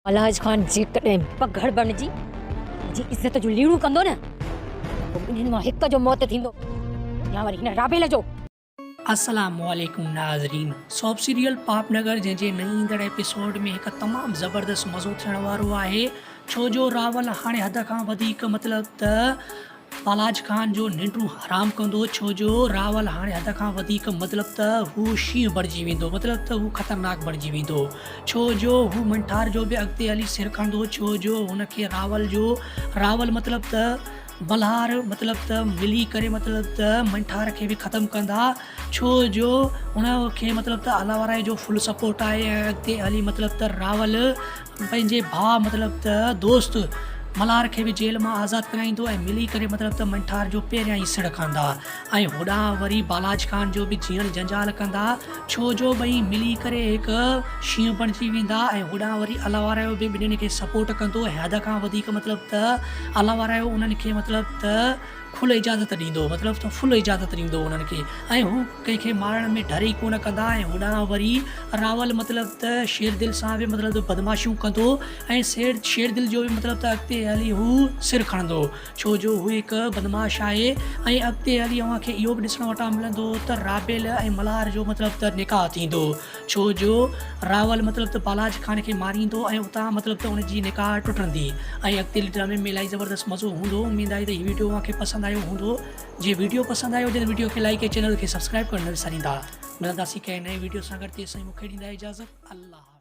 ملهاج خان جيڪڏهن بگهڙ بڻجي منهنجي عزت جون ليڙون ڪندو نه ته پوء ٻنهين مان هڪ جو موت ٿيندو يا وري هن رابيل جو. السلام عليڪم ناظرين سوپ سيريل پاپ نگر جنهن جي نئين ايندڙ ايپيسوڊ ۾ هڪ تمام زبردست مزو ٿيڻ وارو آهي ڇو جو راول هاڻي حد کان وڌيڪ مطلب ته بالاچ خان جو ننڊون حرام ڪندو ڇو جو راول هاڻي حد کان وڌيڪ مطلب ته هو شينهن بڻجي ويندو مطلب ته هو خطرناڪ بڻجي ويندو ڇو جو هو منٺار جو به اڳتي هلي سر کڻندو ڇو جو هن کي راول جو راول مطلب ته ملهار مطلب ته ملي ڪري مطلب ته منٺار کي به ختم ڪندا ڇو جو هن کي مطلب ته الله وارائي جو فل سپورٽ آهي ۽ اڳتي هلي مطلب ته راول پنهنجي ڀاء مطلب ته دوست ملهار کي به جيل مان آزاد ڪرائيندو ۽ ملي ڪري مطلب ته منٺار جو پهريان ئي سڙ کڻندا ۽ هوڏانهن وري بالاچ خان جو به جيئڻ جنجال ڪندا ڇو جو ٻئي ملي ڪري هڪ شينهن بڻجي ويندا ۽ هوڏانهن وري الله وارايو به ٻنهين کي سپورٽ ڪندو ۽ حد کان وڌيڪ مطلب ته الله وارايو انهن کي مطلب ته کل اجازت ڏيندو مطلب ته فل اجازت ڏيندو انهن کي ۽ هو ڪنهن کي مارڻ ۾ ڍر ئي ڪونه ڪندا ۽ هوڏانهن وري راول مطلب ته شير دل سان به مطلب ته بدمعاشيون ڪندو ۽ سير شير دل جو به مطلب ته اڳتي هلي هو سر کڻندو ڇو جو هو هڪ بدمعاش آهي ۽ اڳتي هلي اوهان کي اهو به ڏسڻ وٽان ملندو ته رابيل ۽ ملهار جو مطلب ته نڪاح ٿيندو ڇو جو راول مطلب ته بالاچ خان کي ماريندو ۽ اتان مطلب ته ان جي نڪاح ٽٽندي ۽ اڳتي هلي ڊرامي ۾ الائي زبردست مزو هوندو اميد آهي ته هي ويڊيو اوهان کي پسند آيو هوندو جي ويڊيو پسند آيو هجي ته ويڊيو کي لائيڪ ۽ چينل کي سبسڪرائب ڪرڻ نه وساريندا ملنداسين ڪنهن نئين ويڊيو سان گڏ تيسين مون کي ڏيندا اجازت الله حافظ.